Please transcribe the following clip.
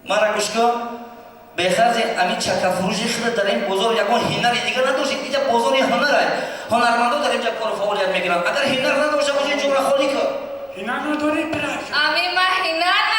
Мара гӯш кун, бехарзи ами чакафурӯши хеле дар ин бозор ягон ҳинари дигар надошт. Инҷа бозори ҳунарай, ҳунармандо дар инҷа кору фаъолият мекунанд. Агар ҳинар надошта боши, ҷура холӣ кун. Ҳинар надорӣ, пираш? Ами ма ҳинар